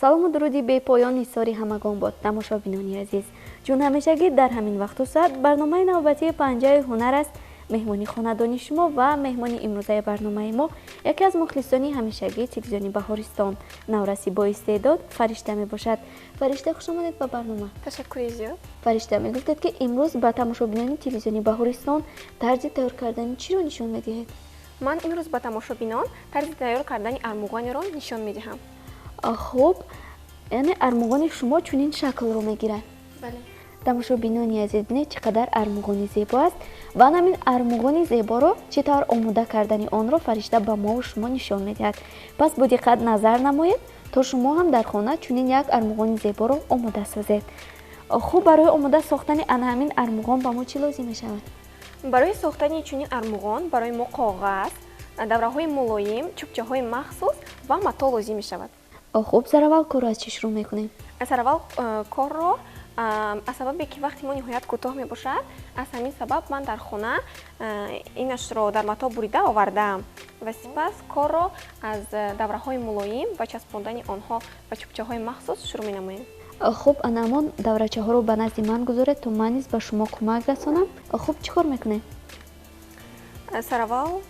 Салому дуруди бепоён ҳисори ҳамагон бод, тамошобинони азиз. Чун ҳамешагӣ дар ҳамин вақту соат барномаи навбатии Панҷаи ҳунар аст. Меҳмони хонадони шумо ва меҳмони имрӯзаи барномаи мо яке аз мухлисони ҳамешагии телевизиони Баҳористон, навраси боистеъдод Фаришта мебошад. Фаришта, хуш омадед ба барнома. Ташаккури зиёд. Фаришта, мегуфтед, ки имрӯз ба тамошобинони телевизиони Баҳористон тарзи тайёр кардани чиро нишон медиҳед? Ман имрӯз ба тамошобинон тарзи тайёр кардани армуғонеро нишон медиҳам. Хуб, яъне армуғони шумо чунин шаклро мегирад? Бале. Тамошобинони азиз, бинед, чӣ қадар армуғони зебо аст ва ҳамин армуғони зеборо чӣ тавр омода кардани онро Фаришта ба мову шумо нишон медиҳад. Пас бо диққат назар намоед, то шумо ҳам дар хона чунин як армуғони зеборо омода созед. Хуб, барои омода сохтани ана ҳамин армуғон ба мо чӣ лозим мешавад? Барои сохтани чунин армуғон барои мо коғаз, давраҳои мулоим, чӯбчаҳои махсус ва мато лозим мешавад. Хуб, сараввал корро аз чӣ шурӯъ мекунем? Сараввал корро аз сабабе ки вақти мо ниҳоят кӯтоҳ мебошад, аз ҳамин сабаб ман дар хона инашро дар мато бурида овардаам ва сипас корро аз давраҳои мулоим ва часпондани онҳо ба чӯбчаҳои махсус шурӯъ менамоем. Хуб, ана ҳамон даврачаҳоро ба назди ман гузоред, то ман низ ба шумо кӯмак расонам. Хуб, чӣ кор мекунем? Сараввал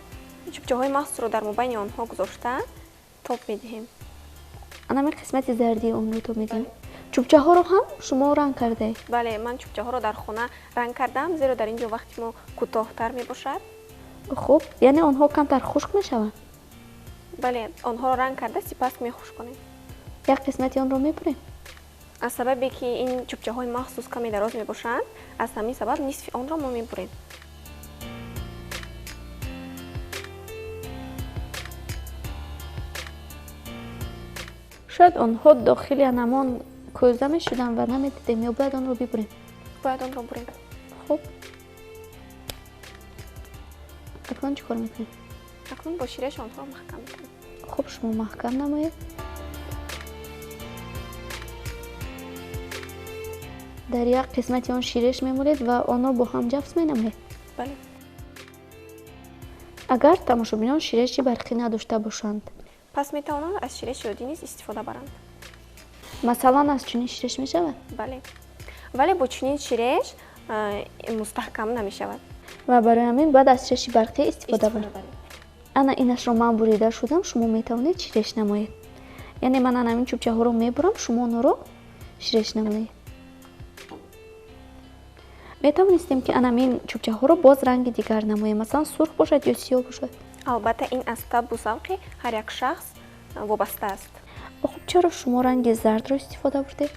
чӯбчаҳои махсусро дар мобайни онҳо гузошта тоб медиҳем. Ана ҳамин қисмати зардии онро тоб медиҳем. Чӯбчаҳоро ҳам шумо ранг кардаед? Бале, ман чӯбчаҳоро дар хона ранг кардам, зеро дар ин ҷо вақти мо кӯтоҳтар мебошад. Хуб, яъне онҳо камтар хушк мешаванд? Бале, онҳоро ранг карда сипас мехушконем. Як қисмати онро мебурем? Аз сабабе ки ин чӯбчаҳои махсус каме дароз мебошанд, аз ҳамин сабаб нисфи онро мо мебурем. Шояд онҳо дохили анамон кӯза мешуданд ва намедидем, ё бояд онро бибурем? Бояд онро бурем. Хуб, акнун чӣ кор мекунем? Акнун бо ширеш онҳоро маҳкам мекунем. Хуб, шумо маҳкам намоед. Дар як қисмати он ширеш мемолед ва онро бо ҳам ҷафс менамоед? Бале. Агар тамошобинон ширеши барқӣ надошта бошанд, пас метавонанд аз ширеши оддӣ низ истифода баранд. Масалан, аз чунин ширеш мешавад? Бале, вале бо чунин ширеш мустаҳкам намешавад. Ва барои ҳамин бояд аз ширеши барқӣ истифода баред. Истифода баред. Ана инашро ман бурида шудам, шумо метавонед ширеш намоед. Яъне ман ана ҳамин чӯбчаҳоро мебурам, шумо онҳоро ширеш намоед. Метавонистем, ки ана ҳамин чӯбчаҳоро боз ранги дигар намоем, масалан сурх бошад ё сиёҳ бошад? Албатта, ин аз табу завқи ҳар як шахс вобаста аст. Хуб, чаро шумо ранги зардро истифода бурдед?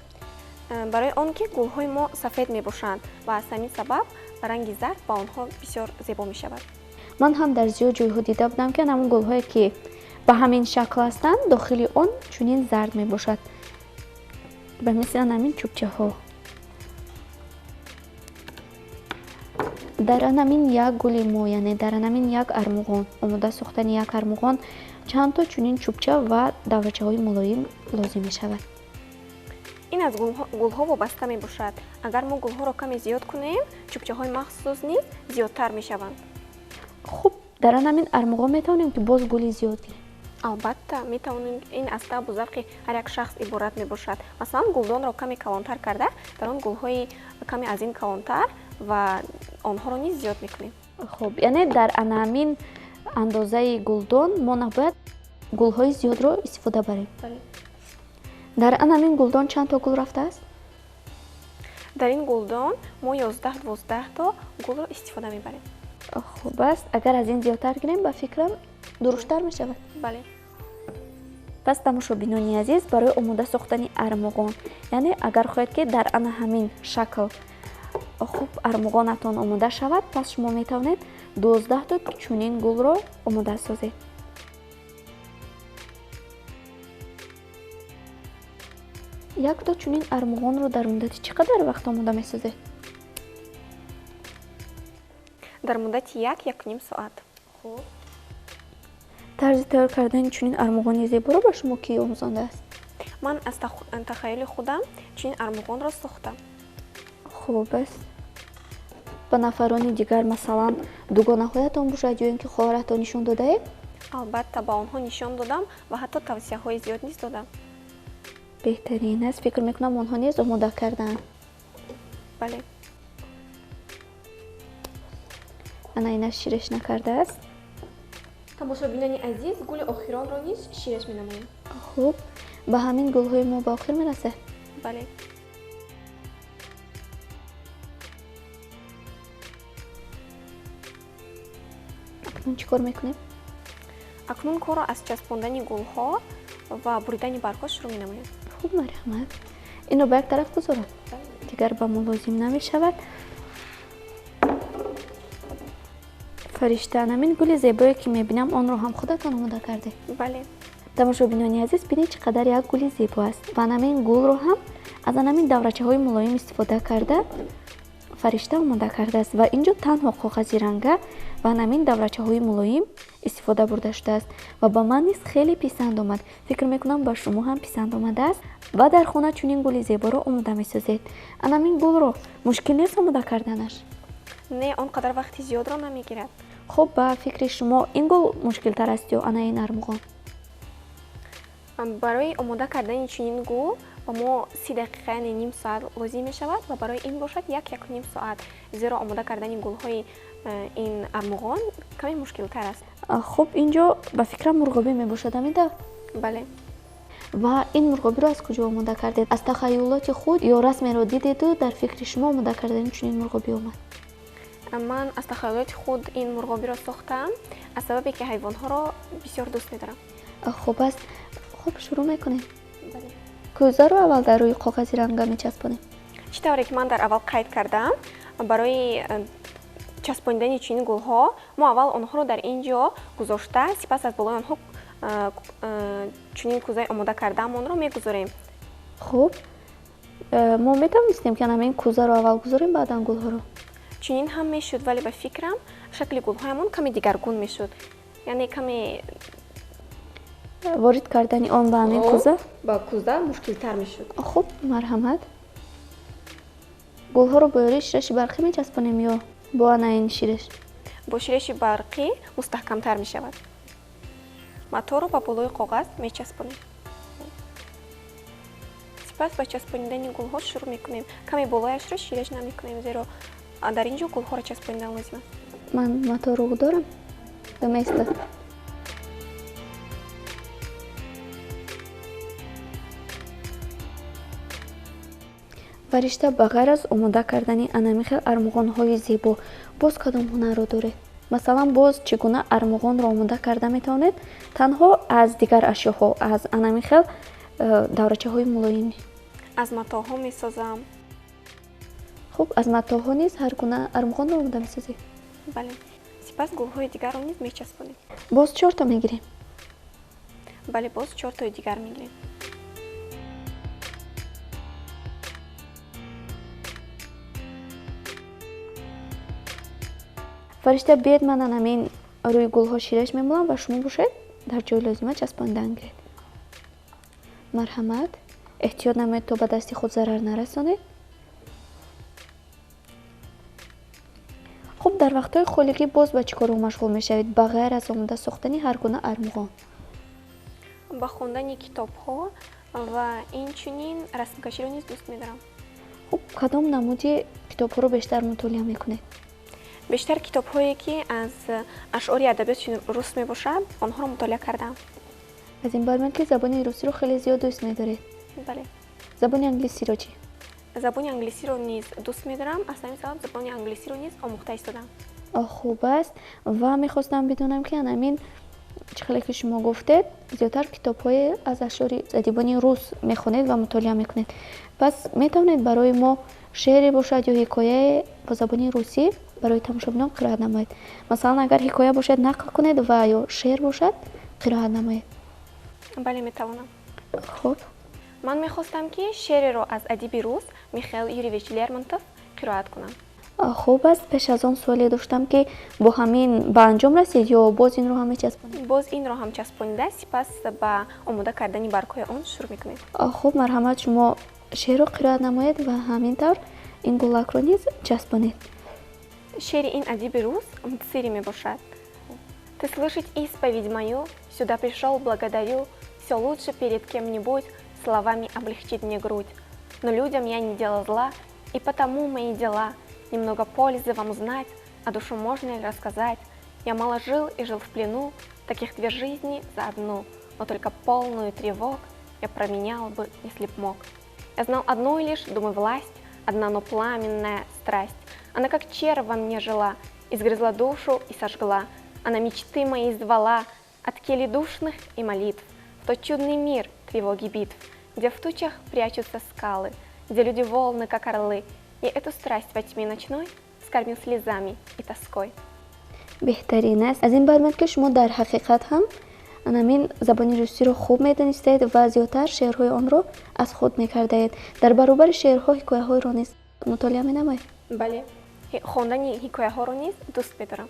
Барои он ки гулҳои мо сафед мебошанд ва аз ҳамин сабаб ранги зард ба онҳо бисёр зебо мешавад. Ман ҳам дар зиёд ҷойҳо дида будам, ки ҳамон гулҳое ки ба ҳамин шакл ҳастанд, дохили он чунин зард мебошад, ба мисли ан ҳамин чӯбчаҳо. Дар ан ҳамин як гули мо, яъне дар ан ҳамин як армуғон, омода сохтани як армуғон чанд то чунин чӯбча ва даврачаҳои мулоим лозим мешавад? Ин аз гулҳо вобаста мебошад. Агар мо гулҳоро каме зиёд кунем, чӯбчаҳои махсус низ зиёдтар мешаванд. Хуб, дар ан ҳамин армуғон метавонем, ки боз гули зиёд гирем? Албатта, метавонем. Ин аз табу завқи ҳар як шахс иборат мебошад. Масалан, гулдонро каме калонтар карда, дар он гулҳои каме аз ин калонтар ва онҳоро низ зиёд мекунем. Хуб, яъне дар ана ҳамин андозаи гулдон мо набояд гулҳои зиёдро истифода барем? Бале. Дар ана ҳамин гулдон чанд то гул рафтааст? Дар ин гулдон мо 11-12 то гулро истифода мебарем. Хуб аст. Агар аз ин зиёдтар гирем, ба фикрам, дуруштар мешавад. Бале. Пас, тамошобинони азиз, барои омода сохтани армуғон, яъне агар хоҳед, ки дар ана ҳамин шакл хуб армуғонатон омода шавад, пас шумо метавонед 12 то чунин гулро омода созед. Як то чунин армуғонро дар муддати чӣ қадар вақт омода месозед? Дар муддати як, якуним соат. Хуб, тарзи тайёр кардани чунин армуғони зеборо ба шумо кӣ омӯзондааст? Ман аз тахайюли худам чунин армуғонро сохтам. Хуб аст. Ба нафарони дигар, масалан дугонаҳоятон бошад ё ин ки хоҳаратон, нишон додаед? Албатта, ба онҳо нишон додам ва ҳатто тавсияҳои зиёд низ додам. Беҳтарин аст. Фикр мекунам, онҳо низ омода кардаанд. Бале. Ана инаш ширеш накардааст. Тамошобинони азиз, гули охиронро низ ширеш менамоем. Хуб, ба ҳамин гулҳои мо ба охир мерасад? Бале. Акнун чӣ кор мекунем? Акнун корро аз часпондани гулҳо ва буридани баргҳо шурӯъ менамоем. Хуб, марҳамат. Инро ба як тараф гузорам, дигар ба мо лозим намешавад. Фаришта, анамин гули зебое, ки мебинам, онро ҳам худатон омода кардед? Бале. Тамошобинони азиз, бинед, чӣ қадар як гули зебо аст ва анамин гулро ҳам аз анамин даврачаҳои мулоим истифода карда Фаришта омода кардааст ва ин ҷо танҳо коғази ранга ва анамин даврачаҳои мулоим истифода бурда шудааст ва ба ман низ хеле писанд омад. Фикр мекунам, ба шумо ҳам писанд омадааст ва дар хона чунин гули зеборо омода месозед. Анамин гулро мушкил нест омода карданаш? Не, он қадар вақти зиёдро намегирад. Хуб, ба фикри шумо, ин гул мушкилтар аст ё ана ин армуғон? Барои омода кардани чунин гул ба мо 30 дақиқа, яъне ним соат лозим мешавад ва барои ин бошад 1-1,5 соат, зеро омода кардани гулҳои ин армуғон каме мушкилтар аст. Хуб, ин ҷо ба фикрам мурғобӣ мебошад, ҳамин тавр? Бале. Ва ин мурғобиро аз куҷо омода кардед? Аз тахайюлоти худ ё расмеро дидеду дар фикри шумо омода кардани чунин мурғобӣ омад? Ман аз тахайюлоти худ ин мурғобиро сохтаам, аз сабабе ки ҳайвонҳоро бисёр дӯст медорам. Хуб аст. Хуб, шурӯъ мекунем. Бале. Кӯзаро аввал дар рӯи коғази ранга мечаспонем. Чӣ тавре ки ман дар аввал қайд кардам, барои часпонидани чунин гулҳо мо аввал онҳоро дар ин ҷо гузошта, сипас аз болои онҳо чунин кӯзаи омода кардаамонро мегузорем. Хуб, мо метавонистем, ки ҳамин кӯзаро аввал гузорем, баъдан гулҳоро? Чунин ҳам мешуд, вале ба фикрам, шакли гулҳоямон каме дигаргун мешуд, яъне каме ворид кардани он ба ҳамин кӯза ба кӯза мушкилтар мешуд. Хуб, марҳамат. Гулҳоро бо ёрии ширеши барқӣ мечаспонем ё бо ана ин ширеш? Бо ширеши барқӣ мустаҳкамтар мешавад. Маторо ба болои коғаз мечаспонем, сипас ба часпонидани гулҳо шурӯъ мекунем. Каме болояшро ширеш намекунем, зеро дар ин ҷо гулҳоро часпонидан лозим аст. Ман маторо дорам доместа. Фаришта, ба ғайр аз омода кардани анами хел армуғонҳои зебо, боз кадом ҳунарро доред? Масалан, боз чӣ гуна армуғонро омода карда метавонед танҳо аз дигар ашёҳо, аз анами хел даврачаҳои мулоимӣ? Аз матоъҳо месозам. Хуб, аз матоъҳо низ ҳар гуна армуғонро омода месозед? Бале. Сипас гулҳои дигарро низ мечаспонем. Боз чорто мегирем? Бале, боз чортои дигар мегирем. Фаришта, биед, ман анамин рӯи гулҳо ширеш мемолам ва шумо бошед дар ҷои лозима часпонидан гиред. Марҳамат, эҳтиёт намоед, то ба дасти худ зарар нарасонед. Хуб, дар вақтҳои холигӣ боз ба чӣ корҳо машғул мешавед, ба ғайр аз омода сохтани ҳар гуна армуғон? Ба хондани китобҳо ва инчунин расмкаширо низ дӯст медорам. Хуб, кадом намуди китобҳоро бештар мутолиа мекунед? Бештар китобҳое, ки аз ашъори адабиёти рус мебошад, онҳоро мутолиа кардаам. Аз ин бармеояд, ки забони русиро хеле зиёд дӯст медоред. Бале. Забони англисиро чӣ? Забони англисиро низ дӯст медорам, аз ҳамин сабаб забони англисиро низ омӯхта истодаам. Хуб аст. Ва мехостам бидонам, ки анамин чӣ хеле ки шумо гуфтед, зиёдтар китобҳое аз ашъори адибони рус мехонед ва мутолиа мекунед, пас метавонед барои мо шеъре бошад ё ҳикояе бо забони русӣ барои тамошобинон қироат намоед? Масалан, агар ҳикоя бошад, нақл кунед ва ё шеър бошад, қироат намоед. Бале, метавонам. Хуб. Ман мехостам, ки шеъреро аз адиби рус Михаил Юрьевич Лермонтов қироат кунам. Хуб аст. Пеш аз он суоле доштам, ки бо ҳамин ба анҷом расид ё боз инро ҳам мечаспонед? Боз инро ҳам часпонида, сипас ба омода кардани баргҳои он шурӯъ мекунем. Хуб, марҳамат, шумо шеърро қироат намоед ва ҳамин тавр ин гулакро низ часпонед. Шеъри ин адиби рус Мцыри мебошад. Ты слышать исповедь мою, сюда пришел, благодарю, все лучше перед кем-нибудь. словами облегчит мне грудь. Но людям я не делал зла, и потому мои дела. Немного пользы вам узнать, а душу можно ли рассказать? Я мало жил и жил в плену, таких две жизни за одну, но только полную тревог я променял бы, если б мог. Я знал одну лишь, думаю, власть, одна, но пламенная страсть. Она как червь во мне жила, изгрызла душу и сожгла. Она мечты мои звала от келий душных и молитв в тот чудный мир тревоги битв, где в тучах прячутся скалы, где люди волны, как орлы. И эту страсть во тьме ночной скормил слезами и тоской. Беҳтарин аст. Аз ин бармеояд, ки шумо дар ҳақиқат ҳам ҳамин забони русиро хуб медонистед ва зиёдтар шеърҳои онро аз худ мекардаед. Дар баробари шеърҳо ҳикояҳоеро низ мутолиа менамоед? Бале, хондани ҳикояҳоро низ дӯст медорам.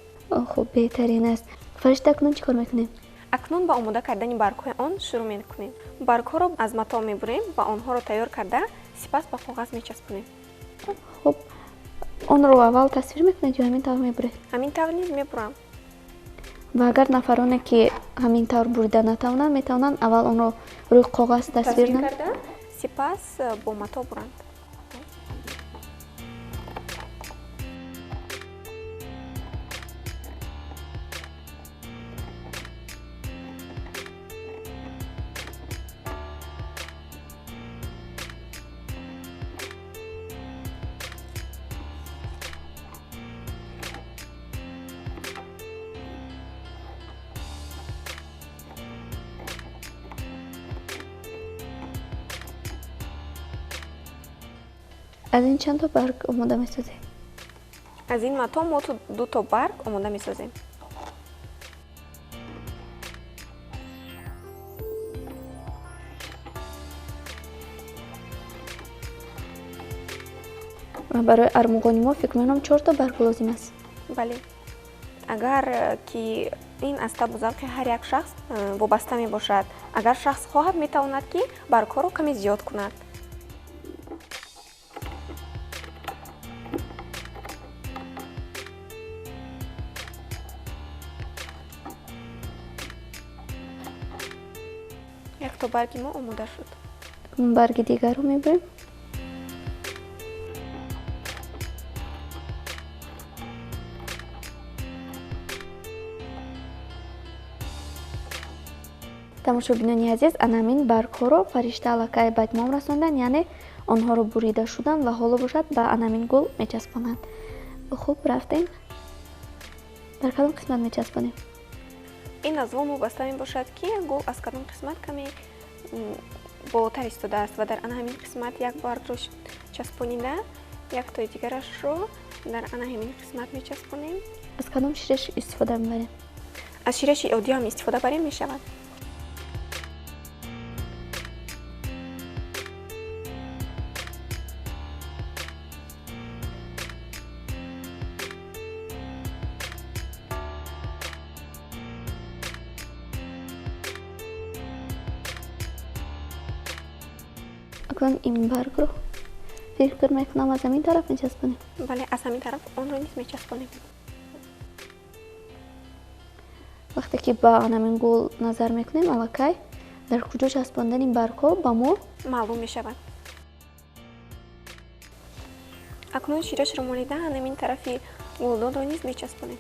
Хуб, беҳтарин аст. Фаришта, акнун чӣ кор мекунем? Акнун ба омода кардани баргҳои он шурӯъ мекунем. Баргҳоро аз матоъ мебурем ва онҳоро тайёр карда, сипас ба коғаз мечаспонем. Хуб, онро аввал тасвир мекунед ё ҳамин тавр мебуред? Ҳамин тавр низ мебурам. Ва агар нафароне, ки ҳамин тавр бурида натавонанд, метавонанд аввал онро рӯи коғаз тасвир карда, сипас бо матоъ буранд. Аз ин чанд то барг омода месозем? Аз ин матоъ мо ду то барг омода месозем. Ва барои армуғони мо фикр мекунам чор то барг лозим аст. Бале, агар ки ин аз табу завқи ҳар як шахс вобаста мебошад. Агар шахс хоҳад, метавонад, ки баргҳоро каме зиёд кунад. Якто барги мо омода шуд. Барги дигарро мебурем. Тамошобинони азиз, ана ҳамин баргҳоро фаришта аллакай ба итмом расонданд, яъне онҳоро бурида шуданд ва ҳоло бошад ба ана ҳамин гул мечаспонанд. Хуб, рафтем. Дар кадом қисмат мечаспонем? Ин аз он вобаста мебошад, ки гул аз кадом қисмат каме болотар истодааст ва дар ана ҳамин қисмат як баргро часпонида, яктои дигарашро дар ана ҳамин қисмат мечаспонем. Аз кадом ширеш истифода мебарем? Аз ширеши оддӣ ҳам истифода барем мешавад. Акнун ин баргро фикр мекунам аз ҳамин тараф мечаспонем. Бале, аз ҳамин тараф онро низ мечаспонем. Вақте ки ба ҳамин гул назар мекунем, аллакай дар куҷо часпондани баргҳо ба мо маълум мешавад. Акнун ширашро молида ҳамин тарафи гулдонро низ мечаспонем.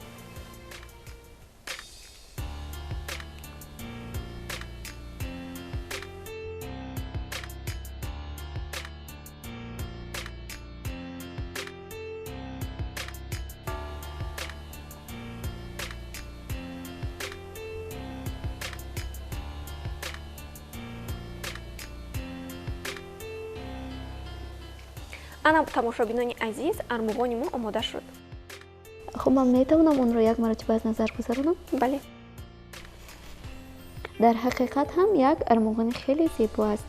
Ана, тамошобинони азиз, армуғони мо омода шуд. Хуб, ман метавонам онро як маротиба аз назар гузаронам? Бале. Дар ҳақиқат ҳам як армуғони хеле зебо аст.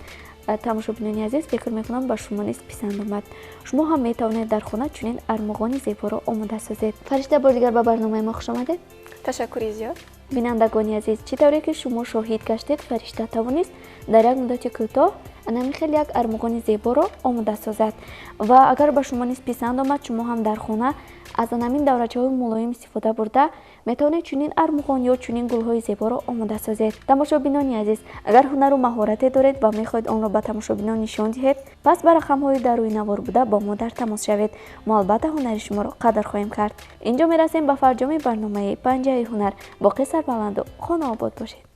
Тамошобинони азиз, фикр мекунам ба шумо низ писанд омад. Шумо ҳам метавонед дар хона чунин армуғони зеборо омода созед. Фаришта, бори дигар ба барномаи мо хуш омадед. Ташаккури зиёд. Бинандагони азиз, чӣ тавре ки шумо шоҳид гаштед, Фаришта тавонист дар як муддати кӯтоҳ Ана хеле як армуғони зеборо омода созад. Ва агар ба шумо низ писанд омад, шумо ҳам дар хона аз анамин даврачаҳои мулоим истифода бурда метавонед чунин армуғон ё чунин гулҳои зеборо омода созед. Тамошобинони азиз, агар ҳунару маҳорате доред ва мехоҳед онро ба тамошобинон нишон диҳед, пас ба рақамҳои дар рӯи навор буда бо мо дар тамос шавед. Мо албатта ҳунари шуморо қадр хоҳем кард. Инҷо мерасем ба фарҷоми барномаи Панҷаи ҳунар. Боқӣ сарбаланду хонаобод бошед.